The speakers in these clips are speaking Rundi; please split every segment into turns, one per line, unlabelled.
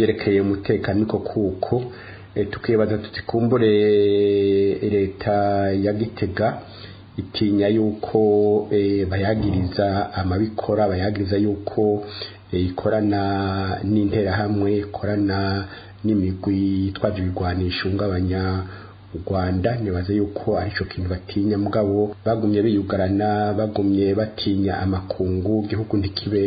Vyerekeye umutekano niko kuko tukibaza tuti kumbure leta ya Gitega itinya yuko bayagiriza amabikora, bayagiriza yuko ikorana n'interahamwe, ikorana n'imigwi yitwaje ibigwanisho ihungabanya u Rwanda. Nibaza yuko arico kintu batinya, mugabo bagumye biyugarana, bagumye batinya amakungu, igihugu ntikibe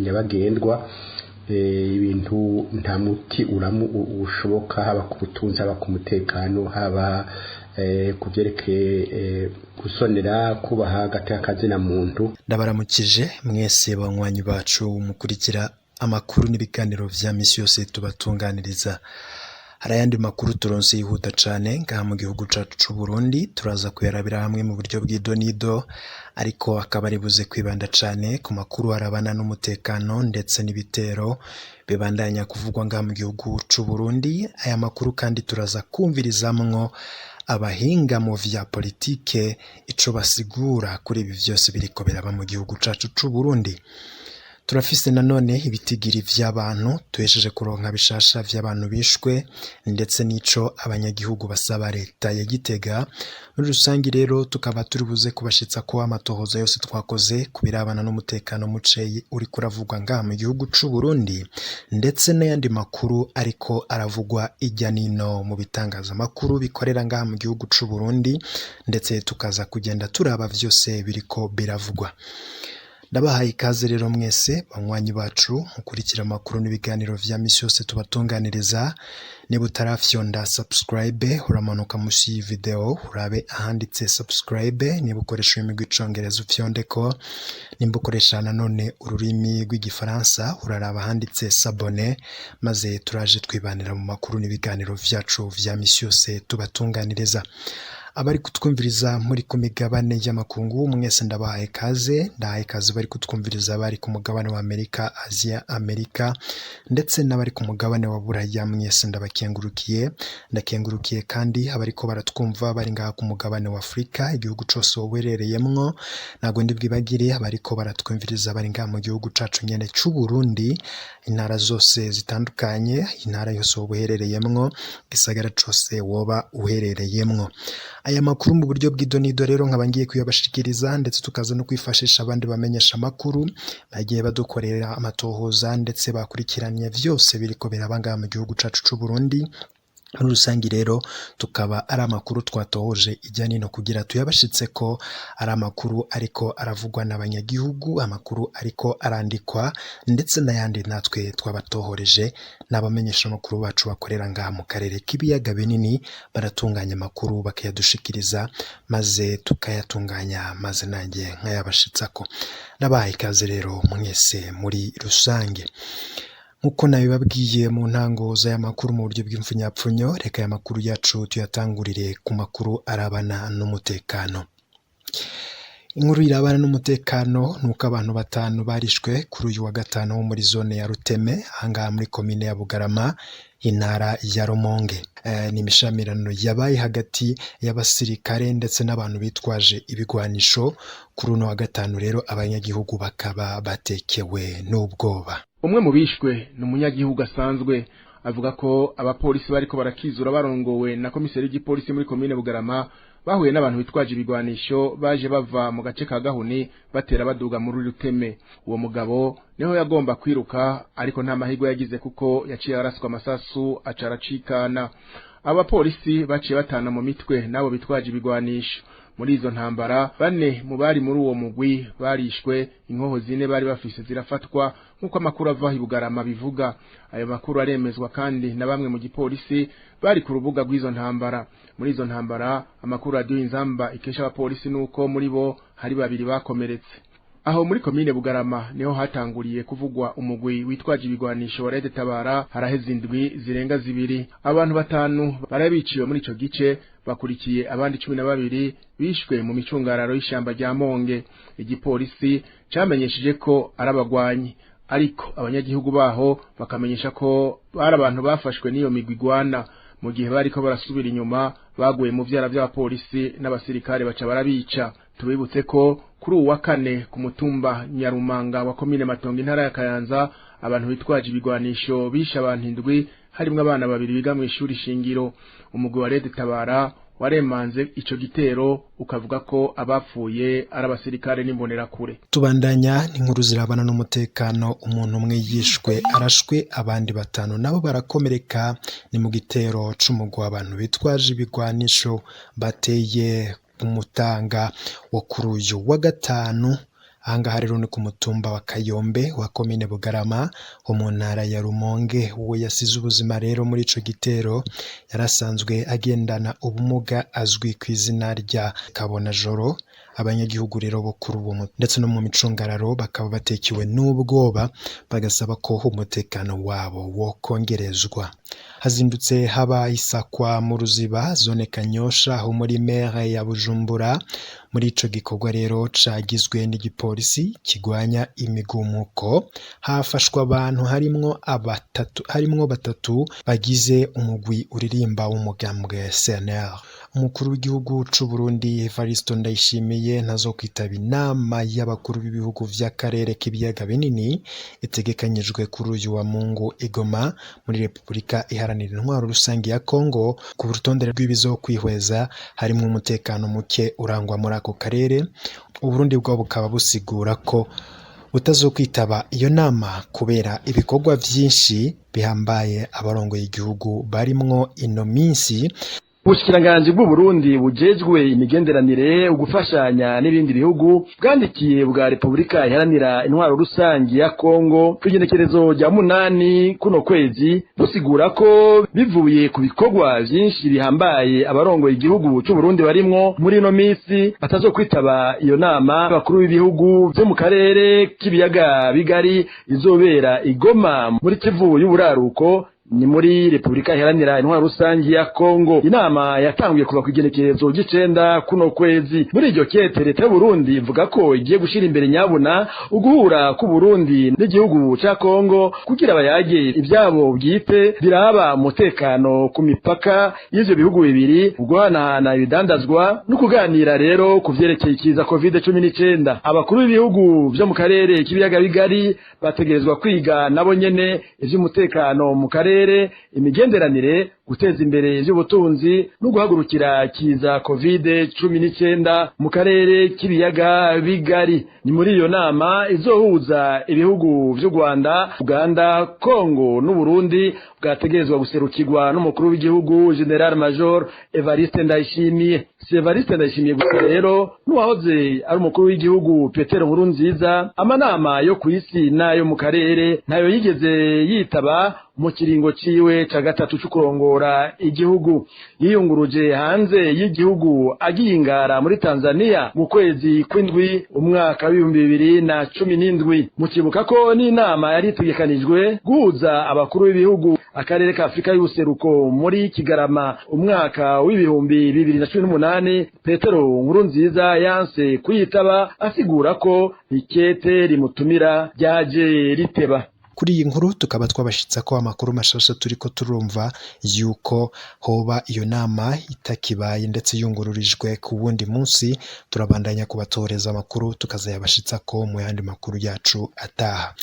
nyabagendwa. Ibintu nta muti uramu ushoboka, haba ku butunzi, haba ku mutekano, haba ku vyerekeye gusonera kubaha agateka kazina muntu.
Ndabaramukije mwese banywanyi bacu mukurikira amakuru n'ibiganiro vya misi yose tubatunganiriza. Hari ayandi makuru turonse yihuta cane ngaha mu gihugu cacu c'u Burundi, turaza kuyarabira hamwe mu buryo bw'idonido, ariko akaba ari buze kwibanda cane ku makuru arabana n'umutekano ndetse n'ibitero bibandanya kuvugwa ngaha mu gihugu c'u Burundi. Aya makuru kandi turaza kumvirizamwo abahinga mu vya politike ico basigura kuri ibi vyose biriko biraba mu gihugu cacu c'u Burundi. Turafise nanone ibitigiri vy'abantu tuhesheje kuronka bishasha vy'abantu bishwe ndetse n'ico abanyagihugu basaba leta ya Gitega. Muri rusangi rero tukaba turi buze kubashitsa ko amatohoza yose twakoze ku birabana n'umutekano muceyi uriko uravugwa ngaha mu gihugu c'u Burundi, ndetse n'ayandi makuru ariko aravugwa irya nino mu bitangazamakuru bikorera ngaha mu gihugu c'u Burundi, ndetse tukaza kugenda turaba vyose biriko biravugwa. Ndabahaye ikaze rero mwese banywanyi bacu mukurikira amakuru n'ibiganiro vya misi yose tubatunganiriza. Niba utarafyonda subscribe, uramanuka musi y'iyi video urabe ahanditse subscribe. Niba ukoresha ururimi rw'icongereza ufyondeko, nimba ukoresha nanone ururimi rw'igifaransa uraraba ahanditse s'abonner, maze turaje twibanira mu makuru n'ibiganiro vyacu vya misi yose tubatunganiriza. Abari kutwumviriza muri ku migabane y'amakungu mwese ndabahaye ikaze, ndahaye ikaze bari kutwumviriza bari ku mugabane wa Amerika, Aziya, Amerika ndetse n'abari ku mugabane wa Buraya, mwese ndabakengurukiye. Ndakengurukiye kandi abariko baratwumva bari ngaha ku mugabane wa Afurika, igihugu cose wowerereyemwo. Ntabwo ndi bwibagire abariko baratwumviriza bari ngaha mu gihugu cacu nyene c'u Burundi, intara zose zitandukanye, intara yose woba uherereyemwo, gisagara cose woba uherereyemwo. Aya makuru mu buryo bw'idonido rero nkaba ngiye kuyabashikiriza, ndetse tukaza no kwifashisha abandi bamenyesha amakuru bagiye badukorera amatohoza ndetse bakurikiranye vyose biriko biraba ngaha mu gihugu cacu c'u Burundi. Muri rusangi rero tukaba ari amakuru twatohoje ijya nino kugira tuyabashitse ko ari amakuru ariko aravugwa n'abanyagihugu, amakuru ariko arandikwa ndetse n'ayandi natwe twabatohoreje n'abamenyesha amakuru bacu bakorera ngaha mu karere k'ibiyaga binini, baratunganya amakuru bakayadushikiriza maze tukayatunganya, maze nanjye nkayabashitsako. Nabahaye ikaze rero mwese muri rusange. Nkuko nabibabwiye mu ntango z'aya makuru mu buryo bw'imfunyapfunyo, reka aya makuru yacu tuyatangurire ku makuru arabana n'umutekano. Inkuru irabana n'umutekano nuko abantu batanu barishwe kuri uyu wa gatanu wo muri zone ya Ruteme, ahangaha muri komine ya Bugarama, intara ya Rumonge. Ni imishamirano yabaye hagati y'abasirikare ndetse n'abantu bitwaje ibigwanisho. Kuri uno wa gatanu rero abanyagihugu bakaba batekewe n'ubwoba.
Umwe mu bishwe ni umunyagihugu asanzwe, avuga ko abapolisi bariko barakizura barongowe na komiseri w'igipolisi muri komine Bugarama bahuye n'abantu bitwaje ibigwanisho baje bava mu gace ka Gahuni batera baduga muri Ruteme. Uwo mugabo niho yagomba kwiruka, ariko nta mahirwe yagize kuko yaciye araswa amasasu aca aracikana. Abapolisi baciye batana mu mitwe nabo bitwaje ibigwanisho. Muri izo ntambara bane mu bari muri uwo mugwi barishwe, inkoho zine bari bafise zirafatwa, nk'uko amakuru ava i Bugarama bivuga. Ayo makuru aremezwa kandi na bamwe mu gipolisi bari ku rubuga rw'izo ntambara. Muri izo ntambara amakuru Radio Inzamba ikesha abapolisi nuko muri bo hari babiri bakomeretse. Aho muri komine Bugarama niho hatanguriye kuvugwa umugwi witwaje ibigwanisho wa Red Tabara. Haraheze indwi zirenga zibiri abantu batanu barabiciwe muri ico gice, bakurikiye abandi 12 bishwe mu micungararo y'ishamba rya Monge. Igipolisi camenyesheje ko ari abagwanyi, ariko abanyagihugu baho bakamenyesha ko bari abantu bafashwe n'iyo migwi igwana mu gihe bariko barasubira inyuma, baguye mu vyara vy'abapolisi n'abasirikare baca barabica. Tubibutse ko kuri uwa kane ku mutumba Nyarumanga wa komine Matongo intara ya Kayanza Abantu bitwaje ibigwanisho bishe abantu 7 harimwo abana babiri biga mu ishuri shingiro. Umugwi wa Red Tabara waremanze ico gitero ukavuga ko abapfuye ari abasirikare n'imbonerakure.
Tubandanya n'inkuru zirabana n'umutekano. Umuntu umwe yishwe arashwe, abandi 5 nabo barakomereka. Ni mu gitero c'umugwi w'abantu bitwaje ibigwanisho bateye umutanga wo kuri uyu wa gatanu. Ahangaha rero ni ku mutumba wa Kayombe wa komine Bugarama ho mu ntara ya Rumonge. Uwo yasize ubuzima rero muri ico gitero yarasanzwe agendana ubumuga, azwi ku izina rya Kabonajoro. Abanyagihugu rero bo kuri uwo ndetse no mu micungararo bakaba batekiwe n'ubwoba, bagasaba ko umutekano wabo wokongerezwa. Hazindutse haba isakwa mu Ruziba, zone Kanyosha ho muri mere ya Bujumbura. Muri ico gikorwa rero cagizwe n'igipolisi kigwanya imigumuko, hafashwe abantu harimwo batatu bagize umugwi uririmba w'umugambwe CNL. Umukuru w'igihugu c'u Burundi Evariste Ndayishimiye ntazokwitaba inama y'abakuru b'ibihugu vy'akarere k'ibiyaga binini itegekanyijwe kuri uyu wa Mungu i Goma muri Repubulika Iharanira Intwaro Rusange ya Kongo. Ku rutonde rw'ibizokwihweza harimwo umutekano muke urangwa muri ako karere. Uburundi bwo bukaba busigura ko butazokwitaba iyo nama kubera ibikorwa vyinshi bihambaye abarongoye igihugu barimwo ino minsi.
Ubushikiranganji bw'Uburundi bujejwe imigenderanire, ugufashanya n'ibindi bihugu, bwandikiye bwa Repubulika Iharanira Intwaro Rusangi ya Kongo kw'igenekerezo rya 8 kuno kwezi, busigura ko bivuye ku bikorwa vyinshi bihambaye abarongoye igihugu c'Uburundi barimwo muri ino misi batazokwitaba iyo nama abakuru b'ibihugu vyo mu karere k'ibiyaga bigari izobera i Goma muri Kivu y'uburaruko, ni muri Repubulika Iharanira Intwaro Rusangi ya Kongo. Inama yatanguye kuva ku igenekerezo ry'icenda kuno kwezi. Muri iryo kete leta y'Uburundi ivuga ko igiye gushira imbere nyabuna uguhura k'Uburundi n'igihugu ca Kongo kugira bayage ivyabo bwite biraba umutekano ku mipaka y'ivyo bihugu bibiri, uguhanahana ibidandazwa no kuganira rero ku vyerekeye ikiza COVID-19. Abakuru b'ibihugu vyo mu karere k'ibiyaga bigari bategerezwa kwiga nabo nyene ivy'umutekano mu karere, imigenderanire, guteza imbere ivy'ubutunzi no guhagurukira kiza COVID-19 mu karere k'ibiyaga bigari. Ni muri iyo nama izohuza ibihugu vy'u Rwanda, Uganda, Kongo n'Uburundi bwategerezwa guserukirwa n'umukuru w'igihugu General Major Evariste Ndayishimiye. Si Evariste Ndayishimiye gusa rero, n'uwahoze ari umukuru w'igihugu Petero Nkurunziza amanama yo kw'isi n'ayo mu karere ntayo yigeze yitaba mu kiringo ciwe ca gatatu c'ukurongora igihugu. Yiyunguruje hanze y'igihugu agiyingara muri Tanzania mu kwezi kw'indwi umwaka w'2017. Mukibuka ko n'inama yari itegekanijwe guhuza abakuru b'ibihugu akarere ka Afrika y'ubuseruko muri Kigarama umwaka w'2018, Petero Nkurunziza yanse kuyitaba asigura ko ikete rimutumira ryaje riteba.
Kuri iyi nkuru tukaba twabashitsa ko amakuru mashasha turiko turumva yuko hoba iyo nama itakibaye ndetse yungururijwe ku wundi munsi. Turabandanya kubatoreza amakuru tukazayabashitsa ko mu yandi makuru yacu ataha.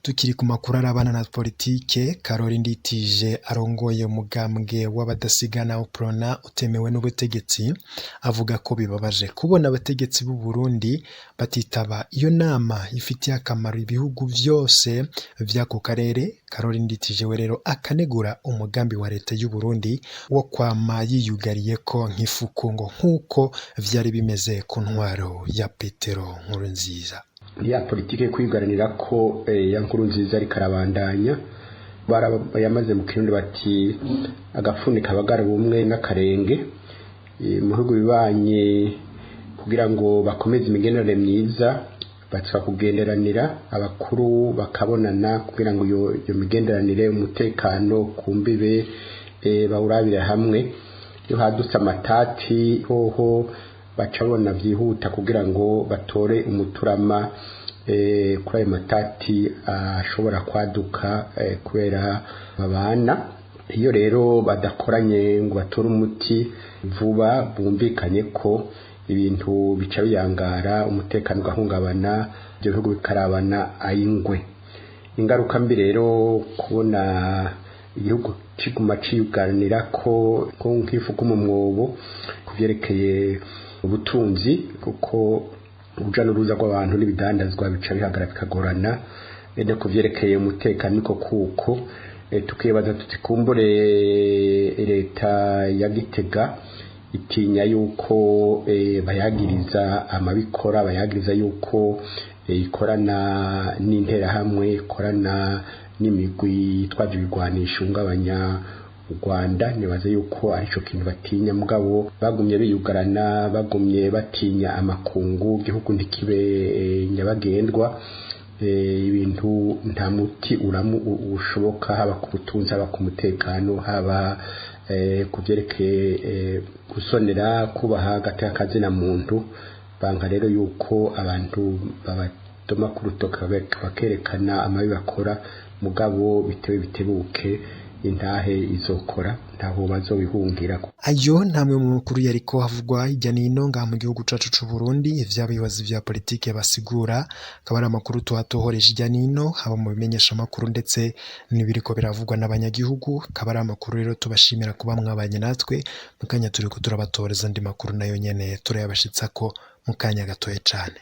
Tukiri ku makuru arabana na politike, Karori Nditije arongoye umugambwe w'abadasigana UPRONA utemewe n'ubutegetsi, avuga ko bibabaje kubona abategetsi b'u Burundi batitaba iyo nama ifitiye akamaro ibihugu vyose vy'ako karere. Karori Nditije we rero akanegura umugambi wa leta y'u Burundi wo kwama yiyugariye ko nk'ifuku ngo nk'uko vyari bimeze ku ntwaro ya Petero Nkurunziza.
Ya politike kwiyugaranira ko ya Nkurunziza ariko arabandanya, yamaze mu Kirundi bati agapfunika abagara bumwe n'akarenge. Mu bihugu bibanye kugira ngo bakomeze imigenderanire myiza batsa kugenderanira, abakuru bakabonana kugira ngo iyo migenderanire, umutekano ku mbibe bawurabire hamwe. Iyo hadutse amatati hoho bacabona byihuta kugira ngo batore umuturama kuri ayo matati ashobora kwaduka kubera babana. Iyo rero badakoranye ngo batore umuti vuba bumvikanye ko ibintu bica biyangara, umutekano ugahungabana, ibyo bihugu bikarabana ayingwe. Ingaruka mbi rero kubona igihugu kiguma ciyuganira ko nk'ifu mu mwobo ku vyerekeye ubutunzi, kuko uruja n'uruza rw'abantu n'ibidandazwa bica bihagarara bikagorana. No ku vyerekeye umutekano niko kuko tukibaza tuti kumbure leta ya Gitega itinya yuko bayagiriza amabikora, bayagiriza yuko ikorana n'interahamwe, ikorana n'imigwi yitwaje ibigwanisho ihungabanya u Rwanda. Nibaza yuko arico kintu batinya, mugabo bagumye biyugarana, bagumye batinya amakungu, igihugu ntikibe nyabagendwa. Ibintu nta muti uramu ushoboka, haba ku butunzi, haba ku mutekano, haba ku vyerekeye gusonera kubaha agateka kazina muntu. Banka rero yuko abantu babadoma ku rutoke bakerekana amabi bakora, mugabo bitewe bitebuke intahe izokora, ntaho bazobihungira.
Ayo ntamwe mu makuru yariko havugwa hirya nino ngaha mu gihugu cacu c'u Burundi, ivy'abibazi vya politike basigura, akaba ari amakuru tuhatohoreje hirya nino, haba mu bimenyesha makuru ndetse n'ibiriko biravugwa n'abanyagihugu. Akaba ari amakuru rero tubashimira kuba mwabanye natwe mu kanya turiko turabatoreza andi makuru nayo nyene turayabashitsako mu kanya gatoya cane.